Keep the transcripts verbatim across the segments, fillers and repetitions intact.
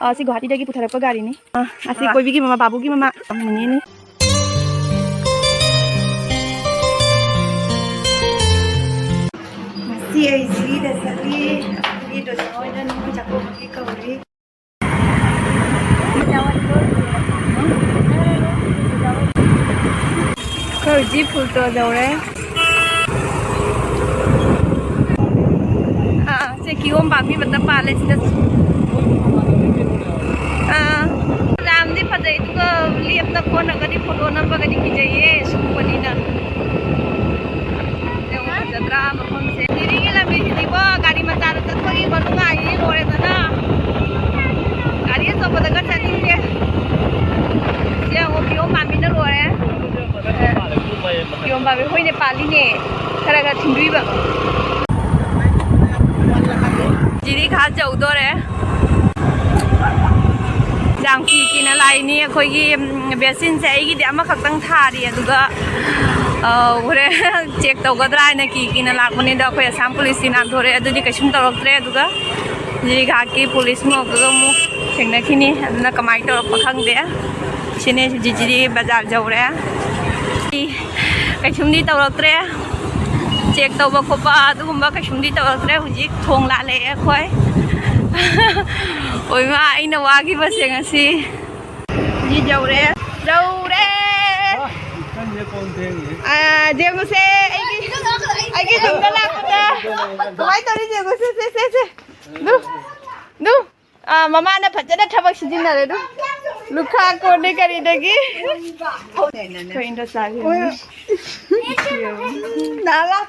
ꯑ, ꯁꯤ ꯒꯨꯋꯥꯍꯥꯇꯤꯗꯒꯤ ꯄꯨꯊꯔꯛꯄ ꯒꯥꯔꯤꯅꯤ꯫ ꯑ, ꯑꯁꯤ ꯑ꯫ ꯀꯣꯏꯕꯤꯒꯤ ꯃꯃꯥ, ꯕꯥꯕꯨꯒꯤ ꯃꯃꯥ, ꯅꯦꯅꯦꯅꯤ꯫ ꯉꯁꯤ ꯑꯩ ꯖꯤꯔꯤꯗ ꯆꯠꯂꯤ꯫ ꯑꯗꯨꯒꯤ ꯗꯣꯁꯥ ꯍꯣꯏꯗ ꯅꯤꯉꯣꯜ ꯆꯥꯛꯀꯧꯕꯒꯤ ꯀꯧꯔꯤ꯫ ꯑꯩꯈꯣꯏ ꯍꯧꯖꯤꯛ ꯐꯨꯜꯇꯣ ꯌꯧꯔꯦ꯫ ꯑꯥ, ꯁꯦ ꯀꯤꯍꯣꯝ ꯄꯥꯝꯕꯤ ꯑꯃꯇ ꯄꯥꯜꯂꯦ ꯁꯤꯗ꯫ ꯑꯥ, ꯌꯥꯝꯗꯤ ꯐꯖꯩ, ꯑꯗꯨꯒ ꯂꯦꯞꯅ ꯈꯣꯠꯅꯒꯗꯤ ꯐꯣꯇꯣ ꯅꯝꯕꯒꯗꯤ ꯀꯤꯖꯩꯌꯦ, ꯁꯨꯡꯕꯅꯤꯅ꯫ ꯌꯦꯡꯉꯨ, ꯐꯖꯗ꯭ꯔꯥ ꯃꯐꯝꯁꯦ? ꯖꯤꯔꯤꯒꯤ ꯂꯝꯕꯤꯁꯤꯗꯤꯀꯣ, ꯒꯥꯔꯤ ꯃꯆꯥꯗ ꯆꯠꯄꯒꯤ ꯈꯨꯅꯨꯡꯉꯥꯏꯁꯤꯗꯤ ꯂꯣꯏꯔꯦꯗꯅ꯫ ꯒꯥꯔꯤ ꯑꯆꯧꯕꯗꯒ ꯆꯠꯅꯤꯡꯗꯦ꯫ ꯁꯤ ꯌꯦꯡꯉꯣ, ꯀꯤꯍꯣꯝ ꯄꯥꯝꯕꯤꯅ ꯂꯣꯏꯔꯦ꯫ ꯀꯤꯍꯣꯝ ꯄꯥꯝꯕꯤ, ꯍꯣꯏꯅꯦ, ꯄꯥꯜꯂꯤꯅꯦ꯫ ꯈꯔ ꯈꯔ ꯊꯤꯟꯕꯤꯕ꯫ ꯖꯤꯔꯤ ꯈꯥ ꯌꯧꯗꯣꯔꯦ꯫ ꯌꯥꯝ ꯀꯤ ꯀꯤꯅ ꯂꯥꯛꯏꯅꯤ꯫ ꯑꯩꯈꯣꯏꯒꯤ, ꯎꯝ, ꯕꯦꯁꯤꯟꯁꯦ ꯑꯩꯒꯤꯗꯤ ꯑꯃꯈꯛꯇꯪ ꯊꯥꯔꯤ, ꯑꯗꯨꯒ, ꯑ, ꯍꯣꯔꯦꯟ ꯆꯦꯛ ꯇꯧꯒꯗ꯭ꯔꯥ ꯍꯥꯏꯅ ꯀꯤ ꯀꯤꯅ ꯂꯥꯛꯄꯅꯤꯗ꯫ ꯑꯩꯈꯣꯏ ꯑꯁꯥꯝ ꯄꯨꯂꯤꯁꯇꯤ ꯅꯥꯟꯊꯣꯔꯛꯑꯦ, ꯑꯗꯨꯗꯤ ꯀꯩꯁꯨꯝ ꯇꯧꯔꯛꯇ꯭ꯔꯦ꯫ ꯑꯗꯨꯒ ꯖꯤꯔꯤꯘꯥꯠꯀꯤ ꯄꯨꯂꯤꯁ ꯃꯣꯛꯀꯒ ꯑꯃꯨꯛ ꯊꯦꯡꯅꯈꯤꯅꯤ, ꯑꯗꯨꯅ ꯀꯃꯥꯏꯅ ꯇꯧꯔꯛꯄ ꯈꯪꯗꯦ꯫ ꯁꯤꯅꯦ ꯍꯧꯖꯤꯛ ꯖꯤꯔꯤ ꯕꯖꯥꯔ ꯌꯧꯔꯦ꯫ ꯀꯩꯁꯨꯝꯗꯤ ꯇꯧꯔꯛꯇ꯭ꯔꯦ, ꯆꯦꯛ ꯇꯧꯕ ꯈꯣꯠꯄ ꯑꯗꯨꯒꯨꯝꯕ ꯀꯩꯁꯨꯝꯗꯤ ꯇꯧꯔꯛꯇ꯭ꯔꯦ꯫ ꯍꯧꯖꯤꯛ ꯊꯣꯡ ꯂꯥꯜꯂꯛꯑꯦ ꯑꯩꯈꯣꯏ꯫ ꯑꯣꯏꯃꯥ, ꯑꯩꯅ ꯋꯥꯈꯤꯕꯁꯦ ꯉꯁꯤ꯫ ꯁꯤ ꯌꯧꯔꯦ, ꯌꯧꯔꯦ꯫ ꯑꯥ, ꯌꯦꯡꯉꯨꯁꯦ, ꯑꯩꯒꯤ, ꯑꯩꯒꯤ ꯇꯨꯡꯗ ꯂꯥꯛꯄꯗ ꯀꯃꯥꯏꯅ ꯇꯧꯔꯤ ꯌꯦꯡꯉꯨꯁꯦ, ꯁꯦ, ꯁꯦ, ꯁꯦ꯫ ꯗꯨ, ꯗꯨ꯫ ꯑꯥ, ꯃꯃꯥꯅ ꯐꯖꯅ ꯊꯕꯛ ꯁꯤꯖꯤꯟꯅꯔꯦ ꯑꯗꯨ꯫ ꯂꯨꯈꯥ ꯀꯣꯟꯗꯩ ꯀꯔꯤꯗꯒꯤ꯫ ꯑꯩꯈꯣꯏ ꯏꯟꯗꯣꯆꯥꯒꯤ꯫ ꯅꯥꯂꯥ꯫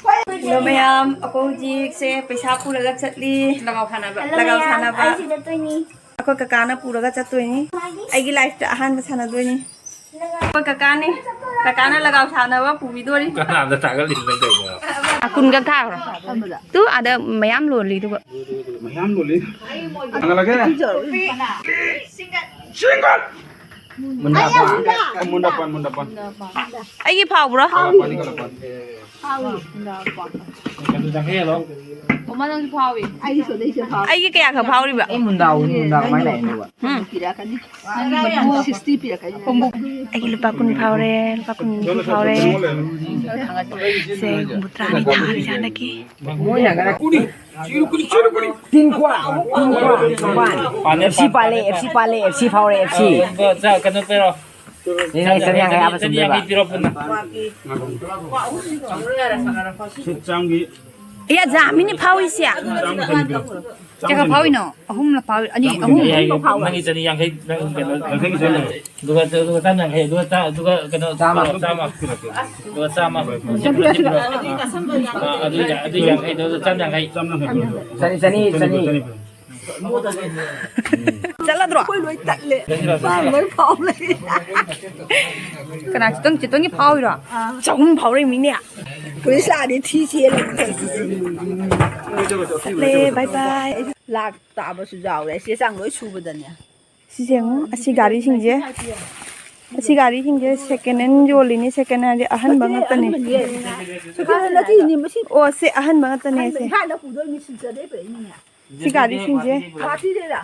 ꯍꯜꯂꯣ ꯃꯌꯥꯝ, ꯑꯩꯈꯣꯏ ꯍꯧꯖꯤꯛꯁꯦ ꯄꯩꯁꯥ ꯄꯨꯔꯒ ꯆꯠꯂꯤ꯫ ꯂꯒꯥꯎ ꯁꯥꯟꯅꯕ꯫ ꯍꯜꯂꯣ ꯂꯒꯥꯎ ꯃꯌꯥꯝ, ꯁꯥꯟꯅꯕ꯫ ꯑꯩ ꯁꯤꯗ ꯇꯣꯏꯅꯤ꯫ ꯑꯩꯈꯣꯏ ꯀꯀꯥꯅ ꯄꯨꯔꯒ ꯆꯠꯇꯣꯏꯅꯤ꯫ ꯑꯩꯒꯤ ꯂꯥꯏꯐꯇ ꯑꯍꯥꯟꯕ ꯁꯥꯟꯅꯗꯣꯏꯅꯤ꯫ ꯑꯩꯈꯣꯏ ꯀꯀꯥꯅꯤ꯫ ꯀꯀꯥꯅ ꯂꯒꯥꯎ ꯁꯥꯟꯅꯕ ꯄꯨꯕꯤꯗꯣꯔꯤ꯫ ꯀꯅꯥꯗ ꯊꯥꯒꯠꯂꯤꯅꯣ ꯅꯪ ꯀꯩꯅꯣ? ꯀꯨꯟꯒ ꯊꯥꯈ꯭ꯔꯣ꯫ ꯇꯨ ꯑꯥꯗ ꯃꯌꯥꯝ ꯂꯣꯜꯂꯤ ꯑꯗꯨꯒ꯫ ꯃꯌꯥꯝ ꯂꯣꯜꯂꯤ꯫ ꯊꯥꯡꯒꯠꯂꯒꯦ꯫ ꯁꯤꯡꯒꯠ꯫ ꯃꯨꯟꯗꯥꯄꯟ꯫ ꯃꯨꯟꯗꯥꯄꯟ, ꯃꯨꯟꯗꯥꯄꯟ꯫ ꯑꯩꯒꯤ ꯐꯥꯎꯕ꯭ꯔꯣ? ꯀꯂꯥꯄꯥꯅꯤ, ꯀꯂꯥꯄꯥꯅꯤ꯫ ꯑꯗꯨ ꯆꯪꯈꯩ ꯌꯦꯜꯂꯣ꯫ ꯃꯃꯥ ꯅꯪꯁꯨ ꯐꯥꯎꯏ꯫ ꯑꯩꯒꯤ ꯁꯣꯗꯩꯁꯦ ꯐꯥꯎ꯫ ꯑꯩꯒꯤ ꯀꯌꯥ ꯈꯛ ꯐꯥꯎꯔꯤꯕ? ꯑꯩ ꯃꯨꯟꯗꯥ ꯎꯅꯤ, ꯃꯨꯟꯗꯥ ꯀꯃꯥꯏꯅ ꯂꯥꯛꯏꯅꯣꯕ? ꯎꯝ꯫ ꯄꯤꯔꯛꯀꯅꯤ꯫ ꯅꯪꯒꯤ ꯃꯇꯨꯡ ꯁꯤꯛꯁꯇꯤ ꯄꯤꯔꯛꯀꯅꯤ꯫ ꯑꯩꯒꯤ ꯂꯨꯄꯥ ꯀꯨꯟ ꯐꯥꯎꯔꯦ, ꯂꯨꯄꯥ ꯀꯨꯟ ꯐꯥꯎꯔꯦ꯫ ꯁꯦ, ꯍꯨꯝꯐꯨꯇꯔꯥꯅꯤ ꯊꯥꯔꯤ ꯍꯟꯗꯛꯀꯤ꯫ ꯃꯣꯏꯅ ꯈꯔ ꯀꯨꯅꯤ, ꯀꯨꯅꯤ, ꯀꯨꯅꯤ, ꯀꯨꯅꯤ꯫ ꯇꯤꯟ ꯈ꯭ꯋꯥ, ꯇꯤꯟ ꯈ꯭ꯋꯥ, ꯇꯤꯟ ꯈ꯭ꯋꯥ꯫ ꯑꯦꯐ ꯁꯤ ꯄꯥꯜꯂꯦ, ꯑꯦꯐ ꯁꯤ ꯄꯥꯜꯂꯦ, ꯑꯦꯐ ꯁꯤ ꯐꯥꯎꯔꯦ, ꯑꯦꯐ ꯁꯤ꯫ ꯑ, ꯀꯩꯅꯣ ꯇꯧꯔꯣ꯫ ꯅꯦ, ꯅꯦ, ꯆꯅꯤ ꯌꯥꯡꯈꯩ ꯍꯥꯞꯄ ꯆꯅꯤ ꯌꯥꯡꯈꯩ ꯊꯝꯖꯜꯂꯣ꯫ ꯄꯤꯔꯣ ꯄꯨꯟꯅ꯫ ꯁꯤꯠ ꯆꯥꯝꯒꯤ꯫ ꯑꯦ, ꯑꯖꯥ, ꯃꯤꯅ ꯐꯥꯎꯏꯁꯦ꯫ ꯆꯥꯝ ꯆꯅꯤ ꯄꯤꯔꯣ꯫ ꯀꯌꯥ ꯐꯥꯎꯏꯅꯣ? ꯑꯍꯨꯝꯂ ꯐꯥꯎꯏ? ꯑꯅꯤ, ꯑꯍꯨꯝ꯫ ꯅꯪꯒꯤ ꯆꯅꯤ ꯌꯥꯡꯈꯩ, ꯅꯪ ꯀꯩꯅꯣ, ꯌꯥꯡꯈꯩꯒꯤ ꯆꯅꯤ꯫ ꯑꯗꯨꯒ, ꯑꯗꯨꯒ ꯆꯥꯝ ꯌꯥꯡꯈꯩ, ꯑꯗꯨꯒ ꯆꯥ-, ꯑꯗꯨꯒ ꯀꯩꯅꯣ, ꯆꯥꯝꯃ꯫ ꯆꯥꯝꯃ꯫ ꯑꯗꯨꯒ ꯆꯥꯝꯃ꯫ ꯑꯥ, ꯑꯗꯨ ꯌꯥ-, ꯑꯗꯨ ꯌꯥꯡꯈꯩꯗꯣ, ꯑꯗꯨ ꯆꯥꯝ ꯌꯥꯡꯈꯩ꯫ ꯆꯥꯝ ꯌꯥꯡꯈꯩ ꯄꯤꯔꯣ꯫ ꯆꯅꯤ, ꯆꯅꯤ, ꯆꯅꯤ꯫ ꯆꯠꯂꯗ꯭ꯔꯣ? ꯑꯩꯈꯣꯏ ꯂꯣꯏ ꯇꯠꯂꯦ꯫ ꯃꯥ ꯂꯣꯏ ꯐꯥꯎ ꯂꯩ꯫ ꯀꯅꯥ, ꯆꯤꯇꯣꯟ, ꯆꯤꯇꯣꯟꯒꯤ ꯐꯥꯎꯔꯤꯔꯣ? ꯑꯥ꯫ ꯆꯍꯨꯝ ꯐꯥꯎꯔꯛꯏ ꯃꯤꯅꯦ꯫ ꯄꯨꯂꯤꯁ ꯂꯥꯛꯑꯗꯤ ꯊꯤ ꯆꯦꯜꯂꯦ꯫ ꯆꯠꯂꯦ, bye bye꯫ ꯂꯥꯛ ꯇꯥꯕꯁꯨ ꯌꯥꯎꯔꯦ꯫ ꯆꯦ ꯆꯥꯡ ꯂꯣꯏ ꯁꯨꯕꯗꯅꯦ꯫ ꯁꯤꯁꯦ ꯌꯦꯡꯉꯨ, ꯑꯁꯤ ꯒꯥꯔꯤꯁꯤꯡꯁꯦ, ꯑꯁꯤ ꯒꯥꯔꯤꯁꯤꯡꯁꯦ second hand ꯌꯣꯜꯂꯤꯅꯤ꯫ Second handꯁꯦ ꯑꯍꯟꯕ ꯉꯥꯛꯇꯅꯦ꯫ Second hand ꯅꯠꯇꯦꯅꯦ, ꯃꯁꯤ ꯑꯣ, ꯁꯤ ꯑꯍꯟꯕ ꯉꯥꯛꯇꯅꯦ, ꯁꯦ꯫ ꯏꯝꯐꯥꯜꯗ ꯄꯨꯗꯣꯏꯅꯤ, ꯁꯤꯜꯆꯔꯗꯩ ꯄꯨꯔꯛꯏꯅꯤꯅꯦ꯫ ꯁꯤ ꯒꯥꯔꯤꯁꯤꯡꯁꯦ, ꯒꯨꯍꯥꯇꯤꯗꯩꯔ?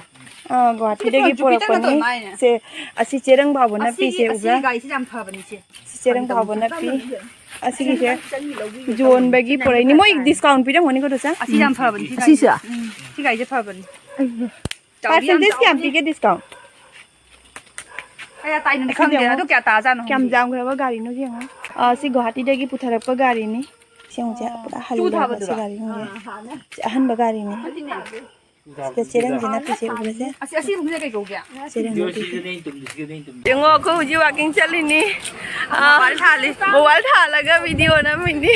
ꯑꯥ, ꯒꯨꯍꯥꯇꯤꯗꯒꯤ ꯄꯨꯔꯛꯄꯅꯤ꯫ ꯁꯦ, ꯑꯁꯤ ꯆꯦꯔꯪ ꯐꯥꯎꯕ ꯅꯞꯄꯤꯁꯦ, ꯑꯁꯤꯒꯤ, ꯑꯁꯤꯒꯤ ꯎꯕ꯭ꯔꯥ? ꯒꯥꯔꯤꯁꯦ ꯌꯥꯝ ꯐꯕꯅꯤ, ꯁꯦ꯫ ꯁꯤ ꯆꯦꯔꯪ ꯐꯥꯎꯕ ꯅꯞꯄꯤ꯫ ꯑꯁꯤꯒꯤꯁꯦ ꯌꯣꯟꯕꯒꯤ ꯄꯨꯔꯛꯏꯅꯤ꯫ ꯃꯣꯏ discount ꯄꯤꯔꯝꯒꯅꯤꯀꯣ, ꯗꯣꯆꯥ? ꯑꯁꯤ ꯌꯥꯝ ꯐꯕꯅꯤ, ꯁꯤ ꯒꯥꯔꯤꯁꯦ꯫ ꯎꯝ, ꯁꯤ ꯒꯥꯔꯤꯁꯦ ꯐꯕꯅꯤ꯫ ꯆꯥꯎꯗꯤ ꯌꯥꯝ ꯆꯥꯎꯕꯅꯤ꯫ Percentage ꯀꯌꯥꯝ ꯄꯤꯒꯦ discount? ꯀꯌꯥ ꯇꯥꯏꯅꯣꯗꯤ ꯈꯪꯗꯦ, ꯑꯗꯨ ꯀꯌꯥ ꯇꯥꯖꯥꯠꯅꯣ ꯈꯪꯗꯦ꯫ ꯀꯌꯥꯝ ꯌꯥꯝꯈ꯭ꯔꯕ ꯒꯥꯔꯤꯅꯣ ꯌꯦꯡꯉꯣ꯫ ꯑ, ꯁꯤ ꯒꯨꯍꯥꯇꯤꯗꯒꯤ ꯄꯨꯊꯔꯛꯄ ꯒꯥꯔꯤꯅꯤ꯫ ꯁꯤ ꯌꯦꯡꯉꯨꯁꯦ, ꯄꯨꯔꯥ ꯍꯜꯂꯦꯕ ꯁꯤ ꯒꯥꯔꯤꯁꯤꯡꯁꯦ꯫ ꯁꯤ ꯑꯍꯟꯕ ꯒꯥꯔꯤꯅꯤ꯫ ꯁꯤꯗ ꯆꯦꯔꯪꯁꯦ ꯅꯞꯄꯤꯁꯦ ꯎꯕ꯭ꯔꯁꯦ? ꯑꯁꯤ, ꯑꯁꯤꯒꯨꯝꯕꯁꯦ ꯀꯩ ꯀꯧꯒꯦ? ꯆꯦꯔꯪ ꯅꯞꯄꯤꯁꯦ꯫ ꯌꯦꯡꯉꯣ, ꯑꯩꯈꯣꯏ ꯍꯧꯖꯤꯛ walking ꯆꯠꯂꯤꯅꯤ꯫ ꯑ, mobile ꯊꯥꯜꯂꯤ꯫ Mobile ꯊꯥꯜꯂꯒ video ꯅꯝꯃꯤꯅꯤ꯫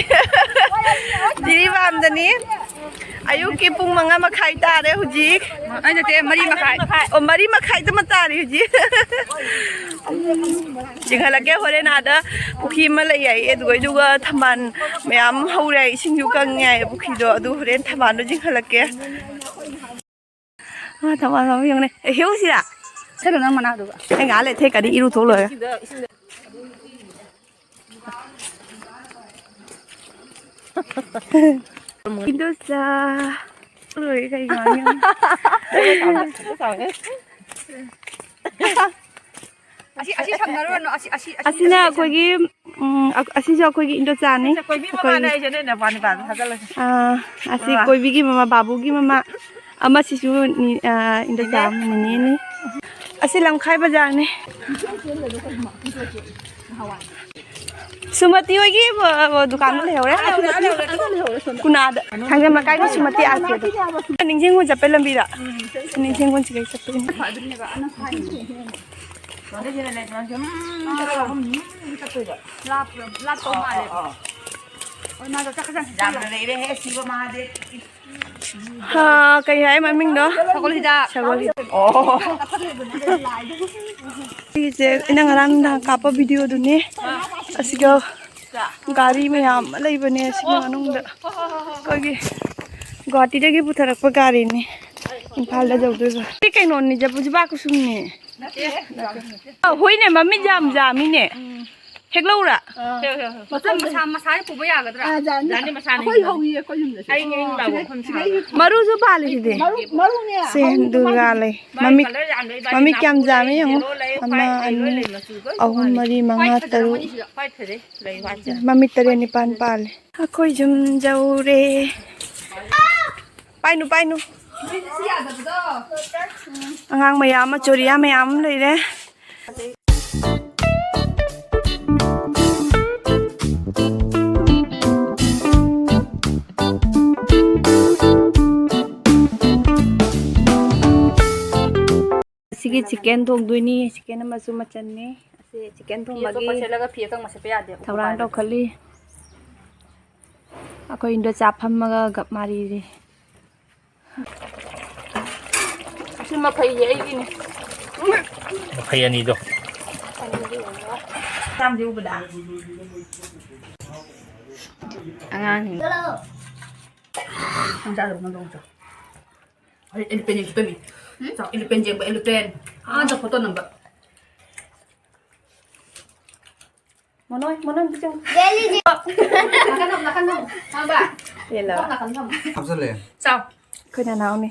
ꯖꯤꯔꯤꯕꯥꯝꯗꯅꯤ꯫ ꯑꯌꯨꯛꯀꯤ ꯄꯨꯡ ꯃꯉꯥ ꯃꯈꯥꯏ ꯇꯥꯔꯦ ꯍꯧꯖꯤꯛ꯫ ꯑꯩ ꯅꯠꯇꯦ, ꯃꯔꯤ ꯃꯈꯥꯏ꯫ ꯑꯣ, ꯃꯔꯤ ꯃꯈꯥꯏꯗꯃꯛ ꯇꯥꯔꯦ ꯍꯧꯖꯤꯛ꯫ ꯆꯤꯡꯈꯠꯂꯛꯀꯦ, ꯍꯣꯔꯦꯟ ꯑꯥꯗ ꯄꯨꯈ꯭ꯔꯤ ꯑꯃ ꯂꯩ ꯍꯥꯏꯌꯦ, ꯑꯗꯨꯒ, ꯑꯗꯨꯒ ꯊꯝꯕꯥꯜ ꯃꯌꯥꯝ ꯍꯧꯔꯦ ꯍꯥꯏ, ꯏꯁꯤꯡꯁꯨ ꯀꯪꯉꯦ ꯍꯥꯏꯌꯦ ꯄꯨꯈ꯭ꯔꯤꯗꯣ, ꯑꯗꯨ ꯍꯣꯔꯦꯟ ꯊꯝꯕꯥꯜꯗꯣ ꯆꯤꯡꯈꯠꯂꯛꯀꯦ꯫ ꯑꯥ, ꯊꯝꯕꯥꯜ ꯃꯌꯥꯝ ꯌꯦꯡꯉꯨꯅꯦ꯫ ꯑꯦ, ꯍꯦꯛꯎꯁꯤꯔꯥ? ꯁꯦꯠꯂꯨ ꯅꯪ ꯃꯅꯥꯗꯨꯒ꯫ ꯑꯩ ꯉꯥꯏꯍꯥꯛ ꯂꯩ ꯊꯦꯛꯀꯅꯤ, ꯏꯔꯨ ꯊꯣꯛ ꯂꯣꯏꯔꯒ꯫ ꯏꯟꯗꯣꯆꯥ꯫ ꯂꯣꯏꯔꯦ, ꯀꯩ ꯉꯥꯡꯉꯤ? ꯑꯁꯤ, ꯑꯁꯤ ꯁꯝꯅꯔꯨꯔꯅꯨ꯫ ꯑꯁꯤ, ꯑꯁꯤ, ꯑꯁꯤ, ꯑꯁꯤꯅ ꯑꯁꯤ ꯑꯩꯈꯣꯏꯒꯤ, ꯎꯝ, ꯑ-, ꯑꯁꯤꯁꯨ ꯑꯩꯈꯣꯏꯒꯤ ꯏꯟꯗꯣꯆꯥꯅꯤ꯫ ꯁꯦ, ꯀꯣꯏꯕꯤ ꯃꯃꯥꯅ ꯑꯩꯈꯣꯏꯒꯤ ꯑꯩꯁꯦ ꯅꯣꯏ ꯅꯄꯥ ꯅꯤꯄꯥꯗ ꯊꯥꯒꯠꯂꯁꯤ꯫ ꯑꯥ, ꯑꯁꯤ ꯃꯃꯥ꯫ ꯀꯣꯏꯕꯤꯒꯤ ꯃꯃꯥ, ꯕꯥꯕꯨꯒꯤ ꯃꯃꯥ꯫ ꯑꯃꯁꯤꯁꯨ ꯅꯤ-, ꯑꯥ, ꯏꯟꯗꯣꯆꯥ ꯅꯤꯅꯦ꯫ ꯅꯤꯅꯦꯅꯤ꯫ ꯑꯁꯤ ꯂꯝꯈꯥꯏ ꯕꯖꯥꯔꯅꯤ꯫ ꯁꯨꯃꯇꯤ ꯍꯣꯏꯒꯤ, ꯑ, ꯑ, ꯗꯨꯀꯥꯟꯗ ꯂꯩꯍꯧꯔꯦ꯫ ꯀꯨꯅꯥꯗ꯫ ꯊꯥꯡꯖꯝ ꯂꯩꯀꯥꯏꯒꯤ ꯁꯨꯃꯇꯤ ꯑꯥꯔ ꯀꯦꯗꯣ꯫ ꯅꯤꯡꯁꯤꯡꯉꯨ ꯆꯠꯄꯩ ꯂꯝꯕꯤꯗ꯫ ꯅꯤꯡꯁꯤꯡꯉꯨ ꯆꯠꯄꯩ ꯂꯝꯕꯤꯗ꯫ ꯂꯥꯞꯇꯧ ꯃꯥꯜꯂꯦ꯫ ꯌꯥꯝꯅ ꯂꯩꯔꯦꯍꯦ ꯁꯤꯕ ꯃꯍꯥꯗꯦꯕ꯫ ꯍꯥ, ꯀꯩ ꯍꯥꯏ ꯃꯃꯤꯡꯗꯣ? ꯁꯒꯣꯜ ꯍꯤꯗꯥꯛ꯫ ꯁꯒꯣꯜ ꯍꯤꯗꯥꯛ꯫ ꯑꯣ꯫ ꯁꯤꯒꯤꯁꯦ ꯑꯩꯅ ꯉꯔꯥꯡ ꯅꯨꯡꯗꯥꯡ ꯀꯥꯞꯄ ꯚꯤꯗꯤꯑꯣꯗꯨꯅꯦ꯫ ꯑꯁꯤꯒ ꯒꯥꯔꯤ ꯃꯌꯥꯝ ꯑꯃ ꯂꯩꯕꯅꯦ ꯑꯁꯤꯒꯤ ꯃꯅꯨꯡꯗ꯫ ꯑꯩꯈꯣꯏꯒꯤ ꯒꯨꯍꯥꯇꯤꯗꯒꯤ ꯄꯨꯊꯔꯛꯄ ꯒꯥꯔꯤꯅꯤ꯫ ꯏꯝꯐꯥꯜꯗ ꯌꯧꯗꯣꯏꯕ꯫ ꯁꯤ ꯀꯩꯅꯣꯅꯤ, ꯖꯤꯕꯥ ꯀꯨꯁꯨꯝꯅꯤ꯫ ꯑ, ꯍꯣꯏꯅꯦ, ꯃꯃꯤꯠ ꯌꯥꯝ ꯌꯥꯝꯃꯤꯅꯦ꯫ ꯍꯦꯛꯂꯧꯔꯥ? ꯃꯆꯥ ꯃꯁꯥ, ꯃꯁꯥꯅ ꯄꯨꯕ ꯌꯥꯒꯗ꯭ꯔꯥ? ꯑꯥ, ꯌꯥꯅꯤ꯫ ꯌꯥꯅꯤ, ꯃꯁꯥꯅ ꯑꯩꯈꯣꯏ ꯍꯦꯛꯂꯧ꯫ ꯍꯧꯔꯤꯌꯦ, ꯑꯩꯈꯣꯏ ꯌꯨꯝꯗꯁꯨ꯫ ꯑꯩ ꯍꯦꯛ ꯂꯥꯛꯑꯣ, ꯃꯐꯝ ꯁꯤꯗ꯫ ꯃꯔꯨꯁꯨ ꯄꯥꯜꯂꯤ ꯁꯤꯗꯤ꯫ ꯃꯔꯨ, ꯃꯔꯨꯅꯦ, ꯁꯦ ꯍꯧꯔꯤꯗꯣ ꯗꯨꯔꯒꯥ ꯃꯥꯒꯤ꯫ ꯂꯩ꯫ ꯃꯥꯏ ꯃꯃꯤꯠ, colour ꯌꯥꯝ ꯂꯩ, ꯏꯕꯥꯅꯤ ꯃꯃꯤꯠ ꯀꯌꯥꯝ ꯅꯥꯄꯨ ꯂꯩ, ꯌꯥꯝꯃꯤ ꯌꯦꯡꯉꯣ꯫ Yellow ꯂꯩ, ꯑꯃ, white ꯂꯩ, ꯂꯣꯏ ꯑꯅꯤ, ꯂꯩ ꯃꯆꯨ ꯂꯣꯏ ꯑꯍꯨꯝ, ꯇꯣꯉꯥꯜꯂꯦ꯫ ꯃꯔꯤ, ꯃꯉꯥ, White ꯐꯖꯔꯝꯒꯅꯤ ꯇꯔꯨꯛ꯫ ꯁꯤꯗ, white ꯐꯖꯩ, ꯂꯩ white ꯁꯦ꯫ ꯃꯃꯤꯠ ꯇꯔꯦꯠ ꯅꯤꯄꯥꯟ ꯄꯥꯜꯂꯦ꯫ ꯑꯩꯈꯣꯏ ꯌꯨꯝ ꯌꯧꯔꯦ꯫ ꯄꯥꯏꯅꯨ, ꯄꯥꯏꯅꯨ꯫ ꯑꯉꯥꯡ ꯃꯌꯥꯝ ꯑꯃ, ꯆꯣꯔꯤꯌꯥ ꯃꯌꯥꯝ ꯑꯃ ꯂꯩꯔꯦ꯫ ꯁꯤꯒꯤ chicken ꯊꯣꯡꯗꯣꯏꯅꯤ꯫ Chicken ꯑꯃꯁꯨ ꯃꯆꯟꯅꯤ꯫ ꯑꯁꯤ chicken ꯐꯤ ꯑꯆꯣꯠꯄ ꯊꯣꯡꯕꯒꯤ ꯁꯦꯠꯂꯒ ꯐꯤ ꯑꯀꯪꯕ ꯁꯦꯠꯄ ꯌꯥꯗꯦ, ꯎꯄꯨ ꯊꯧꯔꯥꯡ ꯄꯥꯏꯕꯗ꯫ ꯇꯧꯈꯠꯂꯤ꯫ ꯑꯩꯈꯣꯏ ꯏꯟꯗꯣꯆꯥ ꯐꯝꯃꯒ ꯒꯞ ꯃꯥꯔꯤꯔꯤ꯫ ꯑꯁꯤ ꯃꯐꯩꯁꯦ ꯑꯩꯒꯤꯅꯤ꯫ ꯃꯐꯩ ꯑꯅꯤꯗꯣ꯫ ꯆꯥꯝꯁꯦ ꯎꯕꯗ꯫ ꯑꯉꯥꯡꯁꯤꯡ꯫ ꯅꯪ ꯆꯥꯗꯕ ꯅꯪ ꯆꯥꯎ꯫ ꯑꯩ elephant ꯌꯦꯡꯒꯦ ꯇꯧꯔꯤ꯫ ꯆꯥꯎ, elephant ꯌꯦꯡꯕ, elephant꯫ ꯑꯥꯗ photo ꯅꯝꯕ꯫ ꯃꯣꯅꯣꯏ, ꯃꯣꯅꯣꯏ ꯑꯝꯇ ꯆꯪꯉꯨ꯫ ꯅꯥꯀꯟ ꯊꯝꯃꯨ, ꯅꯥꯀꯟ ꯊꯝꯃꯨ꯫ ꯈꯪꯉꯕ? ꯄꯦꯜꯂꯕ꯫ ꯅꯥꯀꯟ ꯊꯝꯃꯨ꯫ ꯍꯥꯞꯆꯜꯂꯦ꯫ ꯆꯥꯎ꯫ ꯑꯩꯈꯣꯏ ꯅꯅꯥꯎꯅꯤ꯫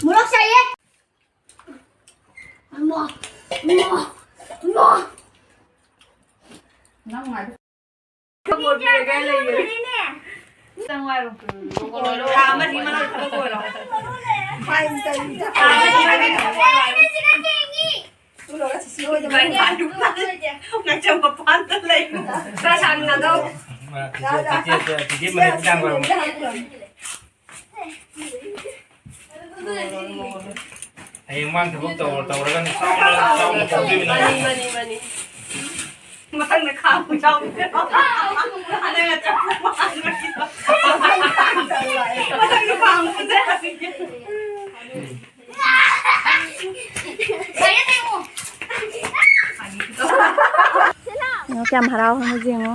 ꯃꯣꯔꯣꯛ ꯁꯥꯏꯌꯦ꯫ ꯏꯃꯥ, ꯏꯃꯥ, ꯏꯃꯥ꯫ ꯅꯪ ꯉꯥꯏꯕ꯫ ꯈꯪꯉꯣꯏ, ꯄꯤꯔꯒꯦ ꯂꯩꯌꯦ꯫ ꯈꯪꯉꯣꯏꯅꯦ꯫ ꯆꯪꯉꯣ ꯍꯥꯏꯔꯣ꯫ ꯊꯥ ꯑꯃꯅꯤ ꯃꯅꯨꯡꯗ ꯊꯕꯛ ꯑꯣꯏꯔꯣ꯫ ꯐꯥꯏꯟ ꯆꯪꯉꯤ꯫ ꯊꯥ ꯑꯃꯅꯤ ꯃꯅꯨꯡꯗ ꯊꯕꯛ ꯑꯣꯏꯔꯣ꯫ ꯏꯕꯥꯅꯤ ꯍꯥꯏꯗꯨ ꯉꯥꯛꯇꯪ ꯃꯄꯥꯟꯗ ꯂꯩ꯫ ꯈꯔ ꯁꯥꯡꯅ ꯊꯧ꯫ ꯇꯤꯀꯦꯠ, ꯇꯤꯀꯦꯠ, ꯇꯤꯀꯦꯠ ꯃꯅꯤꯄꯨꯔ ꯇꯥꯡ ꯀꯌꯥ? ꯍꯌꯦꯡ ꯃꯥꯅ ꯊꯕꯛ ꯇꯧꯔ-, ꯇꯧꯔꯒꯅ ꯆꯥꯎꯅ, ꯆꯥꯎꯅ ꯇꯧꯗꯣꯏꯅꯤ ꯅꯪ꯫ ꯃꯥꯅꯤ, ꯃꯥꯅꯤ, ꯃꯥꯅꯤ꯫ ꯃꯊꯪꯗ ꯈꯥꯡꯕ ꯌꯥꯎꯗꯦ꯫ ꯅꯪꯅ ꯆꯐꯨ ꯃꯥꯟꯕꯒꯤꯗꯣ꯫ ꯃꯊꯪꯗ ꯈꯥꯡꯕ ꯌꯥꯎꯗꯦ꯫ ꯌꯦꯡꯉꯣ, ꯀꯌꯥꯝ ꯍꯔꯥꯎ ꯍꯧꯖꯤꯛ ꯌꯦꯡꯉꯣ꯫